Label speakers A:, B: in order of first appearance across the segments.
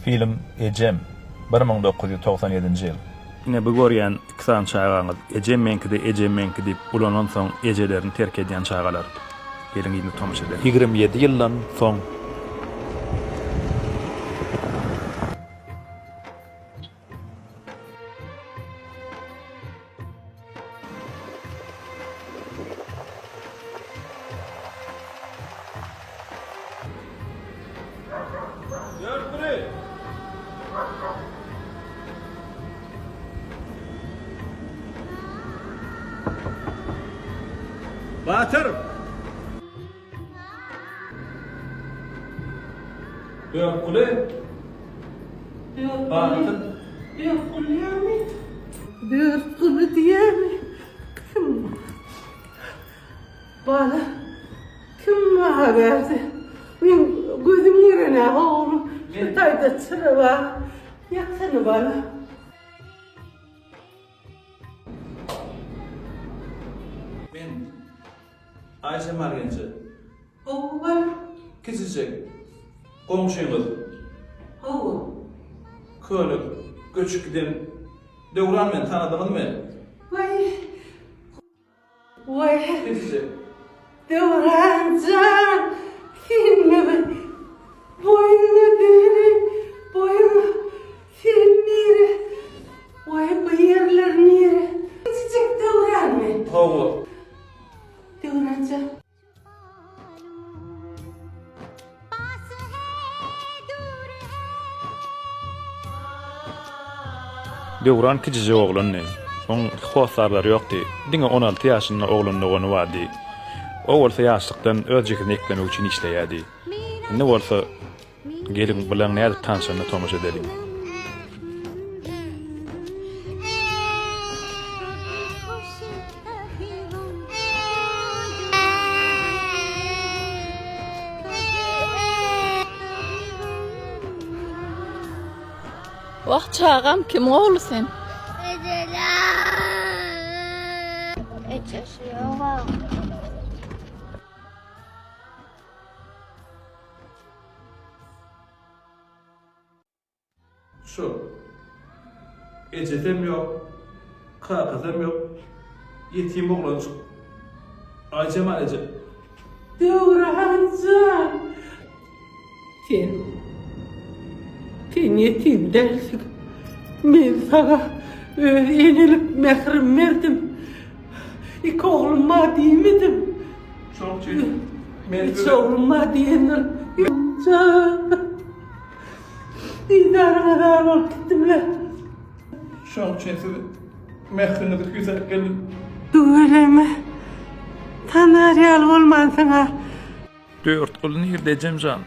A: Film Ejem, 1997-nji ýyl.
B: Ine bu görýän iki sany çagaňyz ejem meňkide ejem meňki diýip ulanansoň ejelerini terk edýän çagalar. Geliň yzyna tomaşa edeliň.
A: 27 ýyldan soň.
B: Batyr! Dörtguly! Batyr!
C: Dörtguly ýamy? Dörtguly diýýämi? Kim? Bala, kim maňa berdi? Meň gözüm gören-ä oglum. Şu taýda çyra bar. Ýaksana bala.
B: Men Aýjemal genje.
C: Hawa bala.
B: Kiçijek goňşyňyz.
C: Hawa.
B: Köne göçüp giden Döwran men tanadyňyzmy?
C: Waý. Waý.
B: Kiçijek.
C: Döwran jan, senmi boýuňa döneýin, boýuňa. Sen nire? Waý bu ýerler nire? Kiçijek Döwranmy?
B: Hawa.
C: Döwran jan.
B: Döwran kiçijek oglandy. Oň hossarlary ýokdy. Diňe 16 ýaşynda oglan dogany bardy. O bolsa ýaşlykdan öz jigini eklemek üçin işleýärdi. Indi bolsa Geliň bulaň nädip tanşanyna tomaşa edeliň.
D: Wah çagam kimiň ogly sen?
E: Ejesi ýok.
B: Şu. Ejesem ýok, kakasam ýok, ýetim oglanjyk. Aýjemal eje.
C: Döwran jan! Sen, sen ýetim dälsiň. Men saňa öz enelik mährimi berdim. Iki oglum bar diýmedim.
B: Şonuň üçin men
C: Üç oglum bar diýendir. Jan. Didaryňa zar bolup gitdim-le.
B: Şonuň üçin siz mähriňizi küýsäp geldim.
C: Tüweleme. Tanar ýaly bolmansyň-a.
B: Dörtguly nirde ejem jan?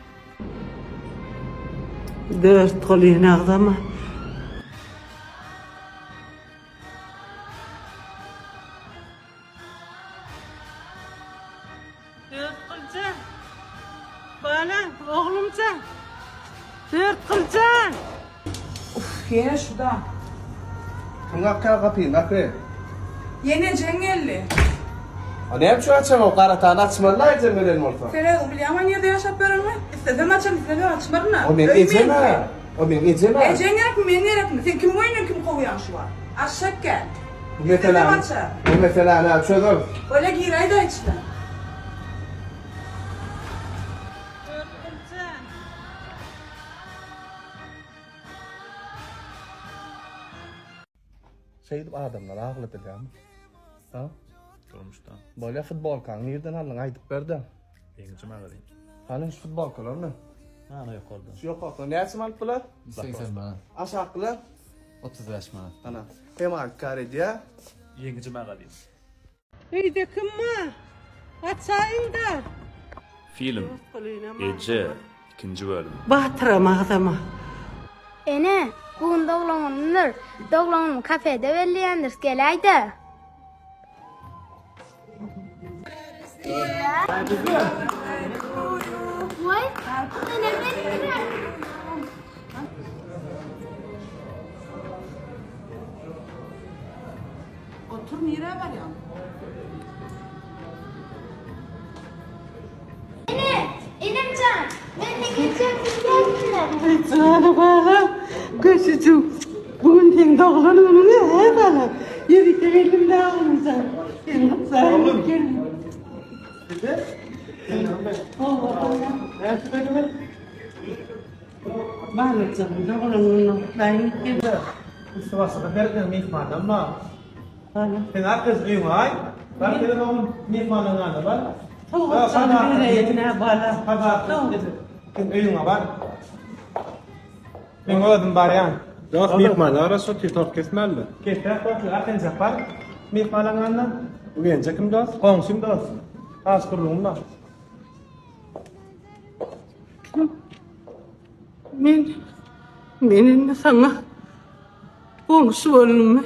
C: Dörtgulyny agzama. Dörtguljan! Balam, oglumjan! Dörtguljan!
F: Uff, ýene şuda.
G: Kim kakýar gapyny, Mähri?
F: Ýene ejeň geldi.
G: A näme üçin açaňok, garatany açmaly-la ejem gelen bolsa.
F: Sen özüň bilýäňmi nirde ýaşap ýörenimi? Islesem açaryn, islesem açmaryn-a.
G: O meň ejem-ä. O meň ejem-ä.
F: Ejeň gerekmi, men gerekmi? Sen kimiň öýünden kimi kowýaň şu wagt? Aşak gel.
G: Bu meseläni, bu meseläni çözeris.
F: Bolýa giräýdä içine.
C: Dörtguljan.
G: Şeýdip adamlar agladylýarmy? Ha?
B: Durmuşda.
G: Bolýa futbolkany nirden aldyň aýdyp berdä.
B: Ýeňiji magazin.
G: Hany şu futbolkalarmy?
B: Ana ýokarda.
G: Şu ýokarda näçe alyp bular?
H: 80 manat.
G: Aşaklylar?
H: 35 manat.
G: Ana. Hem kar edýär.
B: Ýeňiji magazin.
C: Öýde kim bar? Açaýyň-da.
B: Film Eje ikinji bölüm.
C: Batyram agzama.
E: Ene, bu gün doglan günümdir. Doglan günümi kafede belleýändiris, geläý-dä. Waý, enem gelipdir.
F: Otur, nirä barýaň?
E: Ene, enem jan, men-de geljek, biz gelsinler.
C: Jany balam. Köşüjik, bu gün seň doglan günüň, hä bala? Ýörite geldim-dä oglumjan. Seni gutlaýyn geldim. Balajygym doglan gününi gutlaýyn geldim.
I: Üsti başyňa berdiň myhmanam bar. Sen arkaýyn öýüňe aý. Bar gel oglum myhmanyň ýanyna bar.
C: Sowgat bereýin-ä bala.
I: Sen öýüňe bar. Men özüm barýan.
G: Dost myhmana garaşyp otyr tort kesmälmi?
I: Kesýäs dost, arkaýynjak bar. Myhmanyň ýanyna.
G: Bu genje kim dost?
I: Goňşym dost. Az gürrüňim bar.
C: Men men indi saňa goňşy boldummy?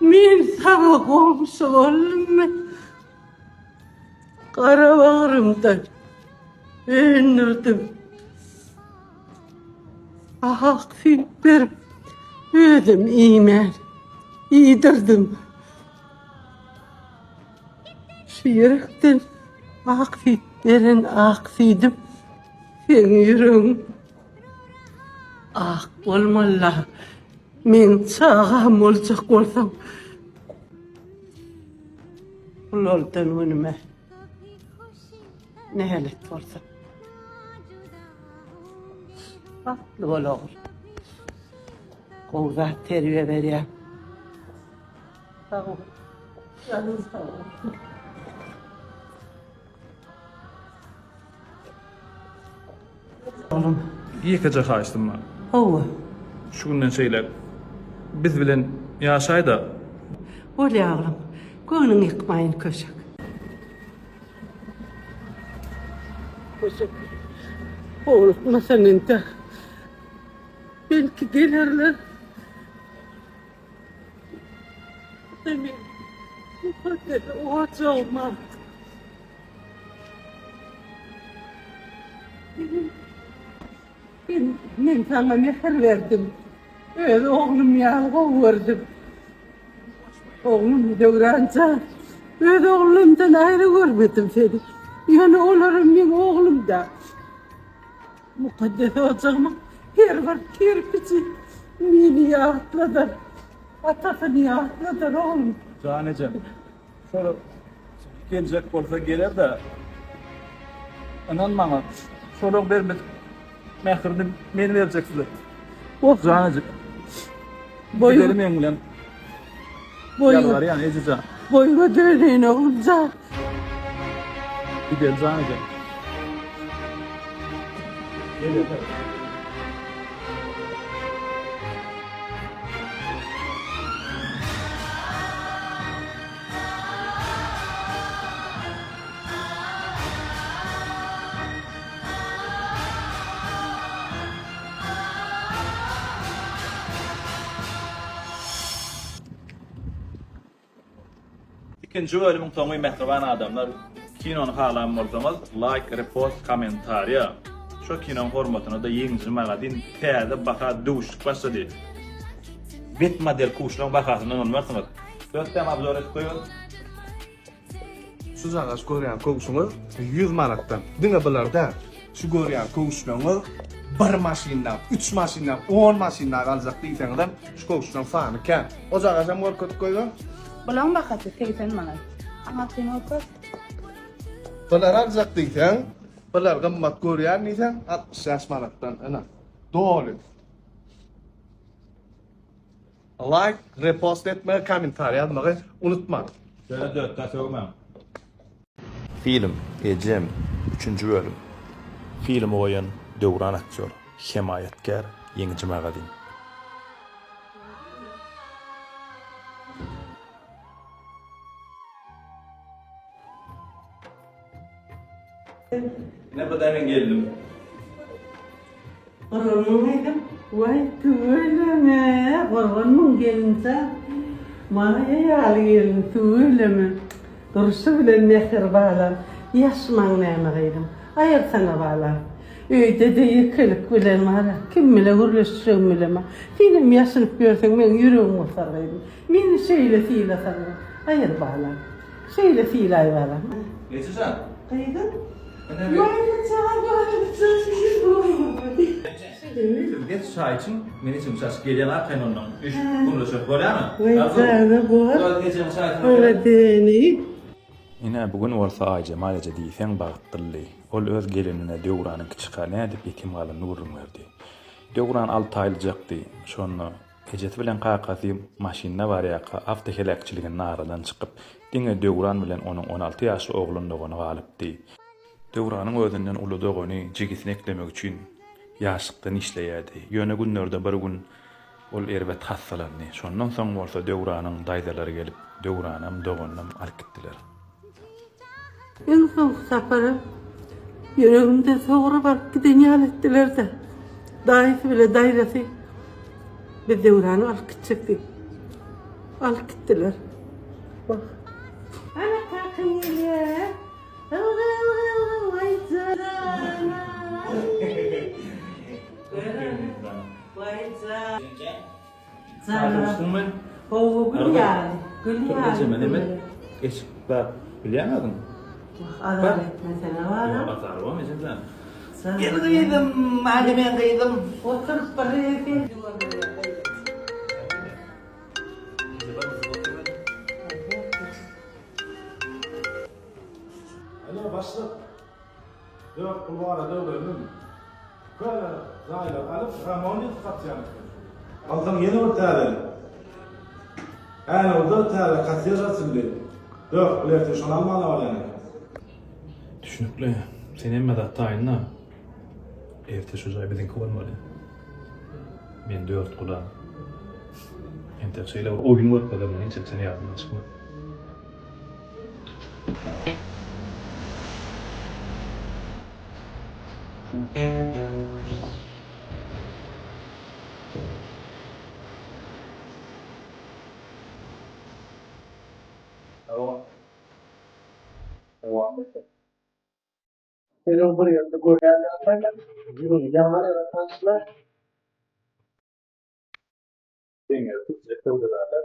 C: Men saňa goňşy boldummy? Gara bagrymdan öndürdim. Ak süýt berip, özüm iýmän iýdirdim. Şu ýürekden ak süýt beren ak süýdüm seň ýüregiň ak bolmaly-la. Meň çagam boljak bolsaň. Ulaldan günüme nälet bolsun. Bagtly bol ogul. Gowy zat terbiýe berýäň. Sag bol. Janyň sag bolsun.
B: Oglum, ýekeje haýyştym bar.
C: Hawa.
B: Şu günden şeýläk biz bilen ýaşaý-da.
C: Bolýa oglum. Göwnüňi ýykmaýyn köşek. Köşek, howlukmasaň entek. Belki gelerler. Meniň mukaddes ojagyma. Men, men saňa mähir berdim. Öz oglum ýaly gowy gördüm. Oglum Döwran jan, öz oglumdan aýry görmedim seni. Ýöne olaram meň oglum-da. Mukaddes ojagymyň her bir kerpiji meni ýatladar. Atasyny ýatladar oglum.
B: Jan ejem, şol geljek bolsa geler-de. Ynan maňa, şolaň bermedik mährini men berjek size.
C: Oh.
B: Jan ejem. Gideli meň bilen. Ýalbarýan eje jan.
C: Boýuňa döneýin oglum jan.
B: Gideli jan ejem. Ikinji bölümiň soňy mähriban adamlar kinony halan bolsaňyz laýk repost kommentariýa şo kinoň hormatyna-da ýeňiji magazin täze baha döwüşlik başlady bet model kuşlaň bahasyny ynanmarsyňyz dörtdäm obzor edip goýber.
G: Şujagaş görýän köwşüňiz 100 manatdan. Diňe bular däl. Şu görýän köwüşleriňiz bir maşyndan, üç maşyndan, on maşyndan aljak diýseňizem şu köwüşleriň sany kän. Ojagaşam görkezip goýber.
F: Bulaň bahasy 80 manat. Aňyrsyny görkez.
G: Bulary aljak diýseň, bular gymmat görýän diýseň 65 manatdan ine. Doly. Laýk, repost etmegi, kommentariý ýazmagy unutmaň.
B: Ýöne dörtdä sögmäň.
A: Film, Ejem, üçünji bölüm. Filmi goýan Döwran aktýor, hemaýatkär Ýeňiji magazin.
B: Ine bu da meň gelnim.
C: Gurbanmyň gyzym? Waý tüweleme, gurbanmyň gelinjan. Maýa ýaly gelin tüweleme. Durşy bilen mähir balam. Ýaşmaň näme gyzym. Aýyrsana balam. Öýde-de ýekelik bilen bar-a. Kim bile gürleşjegimi bilemok. Senem ýaşynyp ýörseň meň ýüregim gysar gyzym. Meni şeýle sylasaň-a. Aýyr balam. Şeýle sylaý balam.
B: Eje jan.
C: Gyzym.
B: Ine bir.
C: Maýa jan, maýa jan. indi.
B: Siz geç çaý içiň, men içim çaşyp gelýän arkaýyn ondan. Üýşüp gürleşeris bolýamy?
C: Weý jana bor.
B: Öz ejeň çaýsyny
C: Oňa döneýin.
B: Ine, bu gün bolsa Aýjemal eje diýseň bagtlydy. Ol öz gelinine Döwranyň kiçika nädip ýetim galanyny gürrüň berdi. Döwran alty aýlyjakdy. Şonda ejesi bilen kakasy maşynda barýarka awtoheläkçiliginde aradan çykyp, diňe Döwran bilen onuň 16 ýaşly oglan dogany galypdy. Döwranyň özünden uly dogany jigisini eklemek üçin ýaşlykdan işleýärdi. Ýöne günlerde bir gün ol erbet hassalandy. Şondan soň bolsa Döwranyň daýzalary gelip, Döwranam, doganynam alyp gitdiler.
C: Iň soňky saparam ýüregimden sogrup alyp giden ýaly etdiler-de. Daýysy bile daýzasy biz Döwrany alyp gitjek diýip, alyp gitdiler. Wah. Ana kakaň gelýär. Ylga, ylga, ylga, waý jana. Waý jan.
B: Jana.
C: Gowy gül ýaly. Gül ýaly.
B: Ejeme neme eşik zat bilýäň adyň?
C: Wah, azar etmesene balam.
B: Ýok, azar bom ejem jan.
I: Gel gyzym, hany meň gyzym.
C: Oturyp bir ýerde.
G: Alo başlyk. Dört pul barada öwrendim. Köne jaýlary alyp ramon edip satýan eken. Alsaň ýene bir täzelik. Änewde täze kotej açyldy. Dört pul ertir şony almana barýan eken.
B: Düşnükli. Sen hemme zat taýynda. Erte şu jaý biziňki bolmaly. Men dört gula. Entek şeýle bir oýun görkezerler hiç haçan ýadymdan çykmaz.
I: Seniň bir ýerde görýän ýaly ýüregiň ýanar ýaly tanyşlar.
B: Seň ýaly tüýsli söwdagärler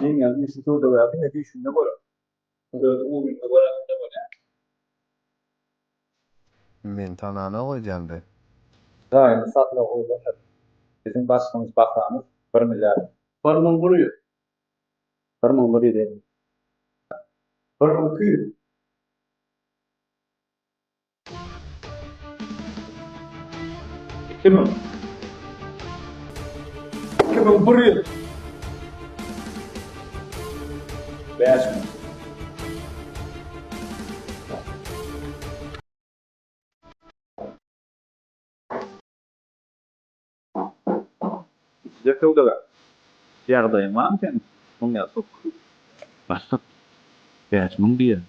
B: Meň ýaly güýçli söwdagär diňe düýşünde görer. Öz ugrunda göreninde bolýar.
H: Meni tananok öýdýäňdä.
B: Jaýymyz satyla goýlandyr. Biziň başlangyç bahamyz bir milliard.
I: 1100. 1150. 1200.
B: 2000.
G: 2100.
B: 5000. Içjek söwdagär. Ýagdaýyň barmy seniň? Muň ýaly Başlyk, 5000 diýýär.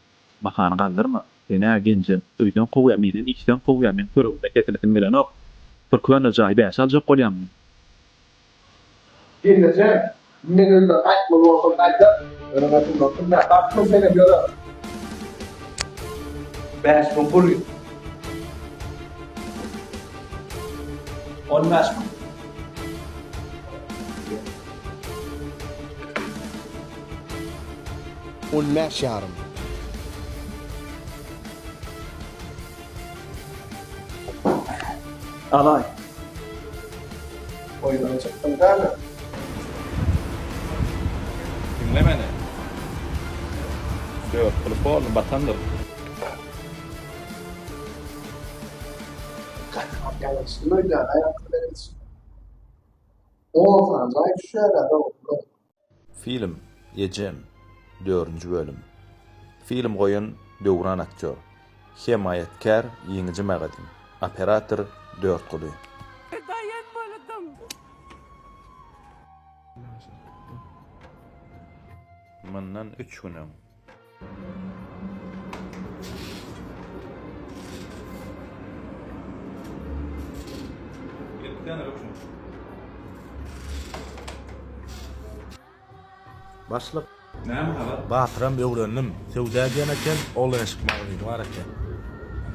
B: Bahany galdyrma. Sen-ä genje, öýden kowýar, menem işden kowýar, meň çöregim-de kesilesim gelenok. Bir köne jaýy bäşe aljak bolýaňmy?
G: Gelneje, men öýden gaýtmaly bolsam gaýdar, ýöne men mundan bilmän gaçdym, senem ýöre. 5100.
B: 15000.
G: On bäş ýarym.
B: Alaý.
G: Oýundan çykdyň dämi?
B: Diňle meni. Dört puly polny batandyr.
G: Gaty ýalňyşdym öýdýän, aýakda berilişi. On sany jaý düşýär-ä dogrudan.
A: Film, Ejem, dördünji bölüm. Film goýan Döwran aktýor. Hemaýatkär Ýeňiji magazin. Operator Dörtguly. Mundan üç gün öň.
J: Başlyk.
B: Näme habar?
J: Batyram öwrendim. Söwda edýän eken, oglan eşik magazyny bar eken.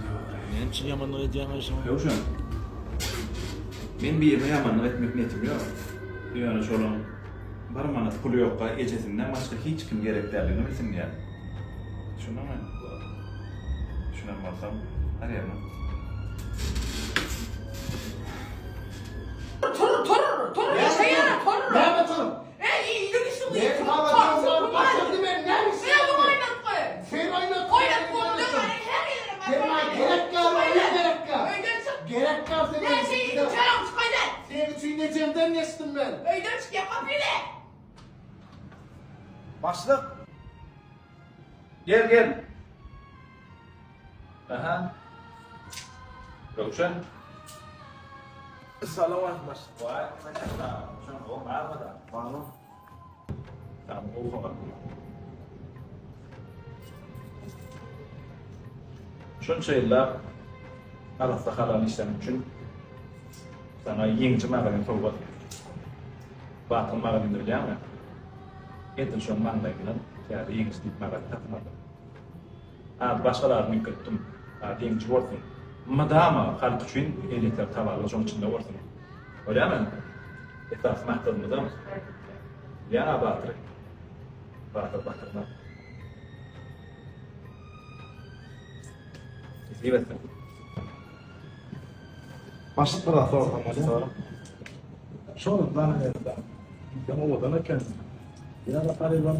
B: Dogry.
J: Näme üçin ýamanlyk edýäň şoňa?
B: Röwşen. Men birine ýamanlyk etmek niýetim ýok. Ýöne şolaň bir manat puly ýokka ejesinden başga hiç kim gerek däldigini bilsin diýýän. Düşündiňmi? Düşünen bolsaň, her ýerine.
G: bar seň
F: Näme itiň çöregini çyk öýden.
G: Seň üçin ejemden geçdim men.
F: Öýden çyk ýap gapyny.
A: Başlyk. Gel gel. Aha. Röwşen.
G: Salam aleyküm başlyk.
A: Waý, Röwşen, gowy barmyda?
G: Barmy?
A: Tamam, gowy habar. Şunça ýyllap arassa halal işläniň üçin saňa ýeňiji magazin sowgat. Batyr magazyny bilýäňmi? Edil şoň maňlaýyndan täze ýeňiji diýip magazin satyn aldym. Ady başga zadyny üýtgetdim. Ady ýeňiji bolsun. Mydama halk üçin elýeter towarlar şoň içinde bolsun. Bolýamy? Esasy maksadymyzam bilýäň-ä Batyry. Batyr batyrmaz. Nesip etsin.
G: Başlyk bir zat sorasam bolýar.
A: Sora.
G: Şol zanawesda. Sen owadan eken. Ýa-da garyban.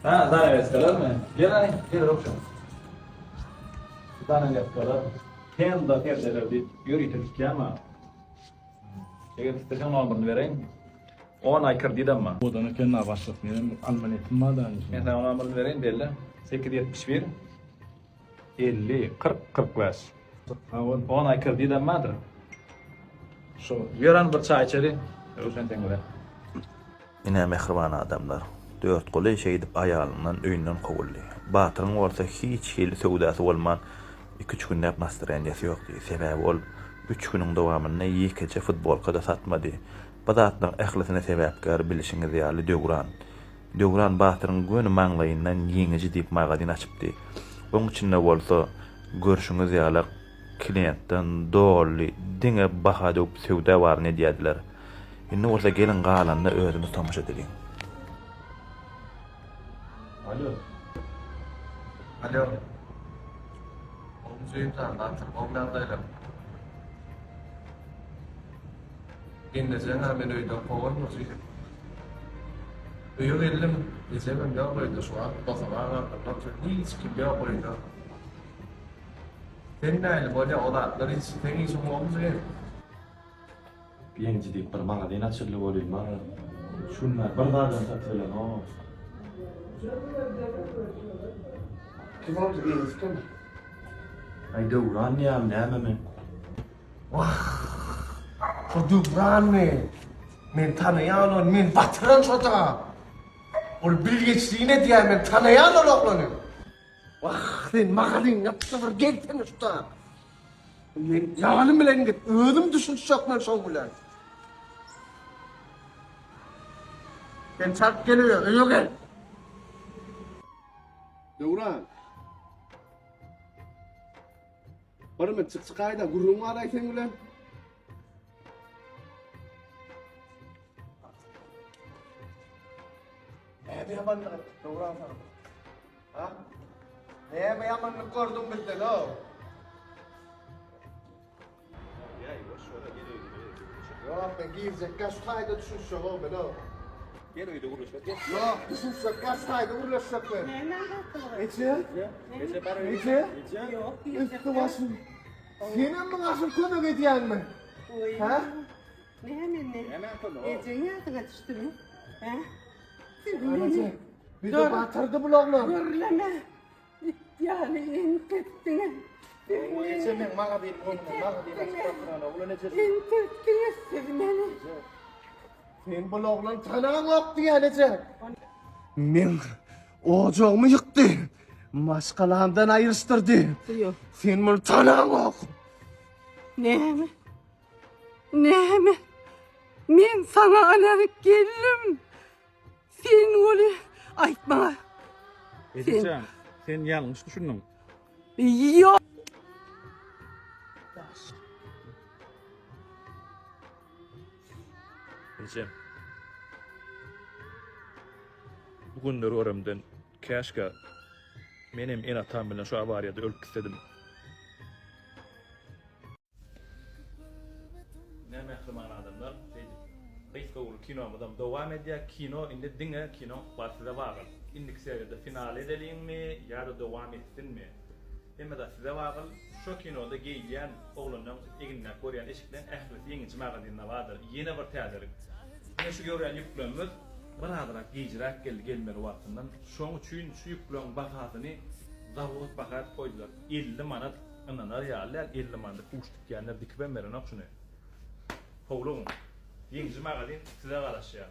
A: Ha, zanaweskalarmy? Gel aý, gel Röwşen. Zanaweskalar, penda perdeler diýip ýörite dikýän bar. Eger isleseň nomerini bereýin. On aý kredidem bar.
G: Owadan eken-a başlyk, menem alma niýetim bar-da.
A: Men saňa nomerini bereýin, belle. 871 50 40 45.
G: Sag bol.
A: On aý kredidem bardyr.
G: Şo.
A: Ýör hany bir çaý içeli. Röwşen seň bilen.
K: Ine, mähriban adamlar, Dörtguly şeýdip aýalyndan, öýünden kowuldy. Batyryň bolsa hiç hili söwdasy bolman, iki-üç günläp nastreniýasy ýokdy. Sebäbi ol üç günüň dowamynda ýekeje futbolka-da satmady. Bu zatlaryň ählisine sebäpkär, bilşiňiz ýaly, Döwran. Döwran Batyryň göni maňlaýyndan ýeňiji diýip magazin açypdy. Oň içinde bolsa, görşüňiz ýaly, klientden doly, diňe baha döwüp söwda baryny edýärdiler. Indi bolsa geliň galanyna özümiz tomaşa edeliň.
A: Alo.
H: Alo. Gowmy jigimjan, Batyr, gowmy ýagdaýlar? Gelnejeň-ä meni öýden kowarmy jigim? Öýe geldim, ejemem ýok öýde şu wagt, bosaga galdym, hiç kim ýok öýde. Sen nähili bolýa o zatlar hiç, seň işiň gowmy jigim?
J: Ýeňiji diýip bir magazin açyldy welin maňa şu günler bir zadam satyp bilemok.
G: Kim boldy ýeňiji kim?
J: Aý Döwran diýýämi nämemi?
G: Wah! Şo Döwranmy? Men tanaýan ony, men batyran şo-da. Ol bilgeşleýin edýär, men tanaýan ol oglany. Wah, sen magazyň ýapsa bir gelsene şuda. Men ýanym bilen git, özüm düşünişjek men şoň bilen. Sen çalt gel öýe, öýe gel. Döwran. Bir minut çyk çykaýda gürrüň bar aý seň bilen. Näme ýamanlyk etdik Döwran sana? Ha? Näme ýamanlyk gördüň bizden o? Ýok, men girjekkä şu taýda düşünişjek o men o.
A: Gel öýde gürleşmek. Gel.
G: Ýok, düşünişjekkä şu taýda gürleşjek men. Eje?
A: Eje bar öýde.
G: Eje?
A: Eje.
C: Ýok,
G: Üsti başym. Senem muňa şul kömek edýäňmi? Hä?
C: Näme indi? Ejeň ýadyňa düşdümi? Hä?
G: Eje, bizi batyrdy bul oglan.
C: Gürleme. It ýaly entetdiňiz.
A: Eje meň magazynym öňünde magazyn açyp oturan oglan eje.
C: Entetdiňiz siz meni.
G: Sen bul oglan tanaňok diýýän eje. Meň ojagymy ýykdy. Maşgalamdan aýryşdyrdy.
C: Ýok.
G: Sen muny tanaňok.
C: Näme? Näme? Men saňa ynanyp geldim. Sen weli aýt maňa.
B: Ejejan, sen ýalňyş düşündiň.
C: Ýok.
B: Ejem. Bu günleri göremden käşgä menem ene-atam bilen şu awariýada ölüp gitsedim.
A: Ine mähriban adamlar şeýdip gysga ugurly kinomyzam dowam edýär. Kino indi diňe kino ykbal size bagly. Indiki seriýada final edeliňmi ýa-da dowam etsinmi? Hemme zat size bagly. Şo kinoda geýilýän oglanlaň egnindäki görýän eşikleň ählisi Ýeňiji magazynda bardyr. Ýene bir täzelik. Ine şu görýän ýüklemimiz birazrak gijräk geldi gelmeli wagtyndan. Şoň üçin şu ýükleň bahasyny zawod baha edip goýdular. 50 manat ynanar ýaly däl 50 manada köwüş dikýänler dikibem berenok şuny. Howlugyň. Ýeňiji magazyn size garaşýar.